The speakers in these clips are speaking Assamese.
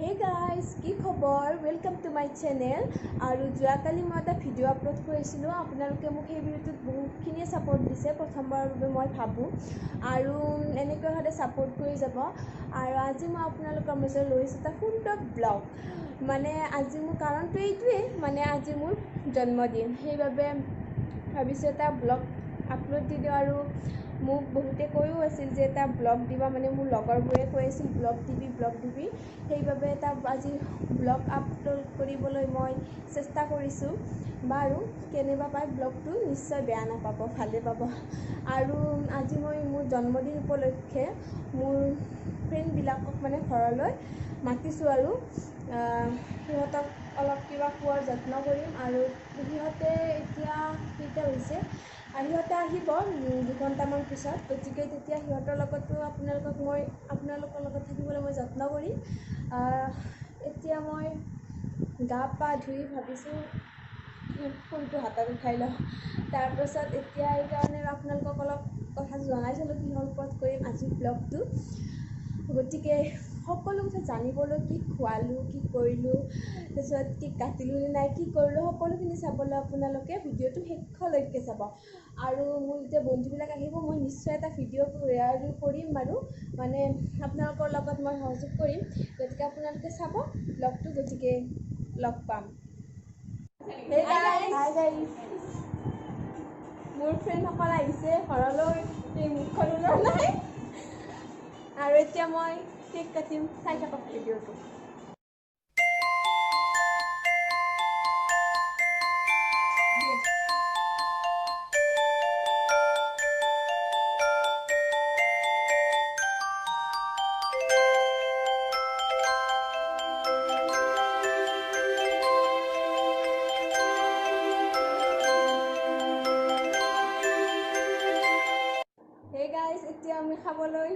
হে গাইজ, কি খবৰ? Welcome to my channel. আৰু যোৱাকালি মই এটা ভিডিঅ' আপলোড কৰিছিলোঁ। আপোনালোকে মোক সেই ভিডিঅ'টোত বহুতখিনিয়ে ছাপোৰ্ট দিছে, প্ৰথমবাৰৰ বাবে মই ভাবোঁ, আৰু এনেকৈ সদায় ছাপোৰ্ট কৰি যাব। আৰু আজি মই আপোনালোকৰ মাজত লৈ আহিছোঁ এটা সুন্দৰ ব্লগ। মানে আজি মোৰ কাৰণটো এইটোৱেই, মানে আজি মোৰ জন্মদিন, সেইবাবে ভাবিছোঁ এটা ব্লগ আপলোড দি দিওঁ। আৰু মোক বহুতে কৈও আছিল যে এটা ব্লগ দিবা, মানে মোৰ লগৰবোৰে কৈ আছিল ব্লগ দিবি ব্লগ দিবি, সেইবাবে এটা আজি ব্লগ আপলোড কৰিবলৈ মই চেষ্টা কৰিছোঁ। বাৰু কেনেবা পায় ব্লগটো, নিশ্চয় বেয়া নাপাব, ভালে পাব। আৰু আজি মই মোৰ জন্মদিন উপলক্ষে মোৰ ফ্ৰেণ্ডবিলাকক মানে ঘৰলৈ মাতিছোঁ আৰু সিহঁতক অলপ কিবা খোৱাৰ যত্ন কৰিম। আৰু সিহঁতে এতিয়া কেইটা হৈছে, আৰু সিহঁতে আহিব 2 ঘণ্টামান পিছত, গতিকে তেতিয়া সিহঁতৰ লগতো আপোনালোকক মই আপোনালোকৰ লগত থাকিবলৈ মই যত্ন কৰিম। এতিয়া মই গা পা ধুই ভাবিছোঁ ফোনটো হাতত উঠাই লওঁ। তাৰপাছত এতিয়া এইকাৰণে আপোনালোকক অলপ কথা জনাইছিলোঁ কিহৰ ওপৰত কৰিম আজি ব্লগটো। গতিকে সকলো কথা জানিবলৈ, কি খোৱালোঁ, কি কৰিলোঁ, তাৰপিছত কেক কাটিলোঁ নে নাই, কি কৰিলোঁ, সকলোখিনি চাবলৈ আপোনালোকে ভিডিঅ'টো শেষলৈকে চাব। আৰু মোৰ যেতিয়া বন্ধুবিলাক আহিব, মই নিশ্চয় এটা ভিডিঅ' তৈয়াৰ কৰিম বাৰু, মানে আপোনালোকৰ লগত মই সহযোগ কৰিম। গতিকে আপোনালোকে চাব ব্লগটো। গতিকে লগ পাম। Hey guys, hi guys. মোৰ ফ্ৰেণ্ডসকল আহিছে ঘৰলৈ, এই মুখখন ওলোৱা নাই। আৰু এতিয়া মই কেক কাটিম, চাই থাকক ভিডিঅ'টো। হে গাইজ, এতিয়া আমি খাবলৈ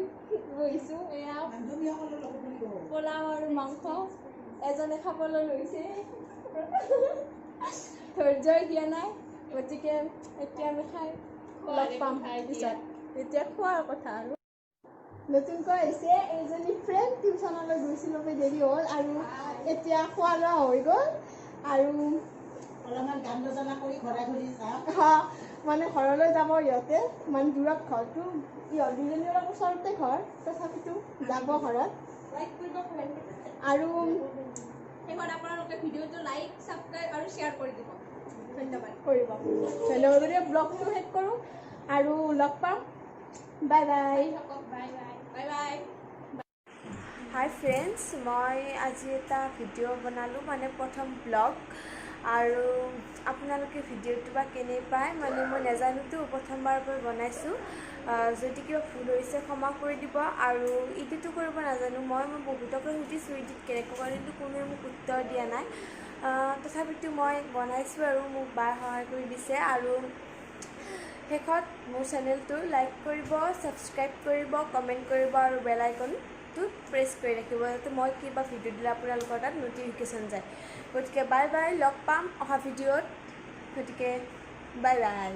বহিছোঁ। এয়া পোলাও আৰু মাংস। এজনে খাবলৈ লৈছে, ধৈৰ্যই দিয়া নাই। গতিকে এতিয়া আমি খাই লগ পাম পিছত। এতিয়া খোৱাৰ কথা। আৰু নতুনকৈ আহিছে এইজনী ফ্ৰেণ্ড, টিউচনলৈ গৈছিলোঁ বাবে দেৰি হ'ল। আৰু এতিয়া খোৱা লোৱা হৈ গ'ল আৰু অলপমান গান বাজনা কৰি ঘৰা ঘৰি যাম। হা, মানে ঘৰলৈ যাব ইহঁতে, মানে দূৰত ঘৰটো, ইহঁত দুজনী অলপ ওচৰতে ঘৰ, তথাপিতো যাব ঘৰত। লাইক কৰিব, কমেণ্ট কৰিব। আৰু শেষত আপোনালোকে ভিডিঅ'টো লাইক, ছাবস্ক্ৰাইব আৰু শ্বেয়াৰ কৰি দিব। ধন্যবাদ। কৰিব, ধন্যবাদ। গতিকে ব্লগটো শেষ কৰোঁ আৰু লগ পাম। Bye bye. Bye bye, bye bye. হাই ফ্ৰেণ্ডছ, মই আজি এটা ভিডিঅ' বনালোঁ, মানে প্ৰথম ব্লগ। আৰু আপোনালোকে ভিডিঅ'টো বা কেনে পায়, মানে মই নাজানোতো, প্ৰথমবাৰৰ পৰা বনাইছোঁ। যদি কিবা ভুল হৈছে ক্ষমা কৰি দিব। আৰু এডিটো কৰিব নাজানো মই। মই বহুতকে সুধিছোঁ এডিট কেনেকৈ কৰে, কিন্তু কোনোৱে মোক উত্তৰ দিয়া নাই। তথাপিতো মই বনাইছোঁ আৰু মোক বাই সহায় কৰি দিছে। আৰু শেষত মোৰ চেনেলটো লাইক কৰিব, ছাবস্ক্ৰাইব কৰিব, কমেণ্ট কৰিব আৰু বেল আইকনটো প্ৰেছ কৰি ৰাখিব, যাতে মই কিবা ভিডিঅ' দিলে আপোনালোকৰ তাত ন'টিফিকেশ্যন যায়। গতিকে বাই বাই, লগ পাম অহা ভিডিঅ'ত। গতিকে বাই বাই।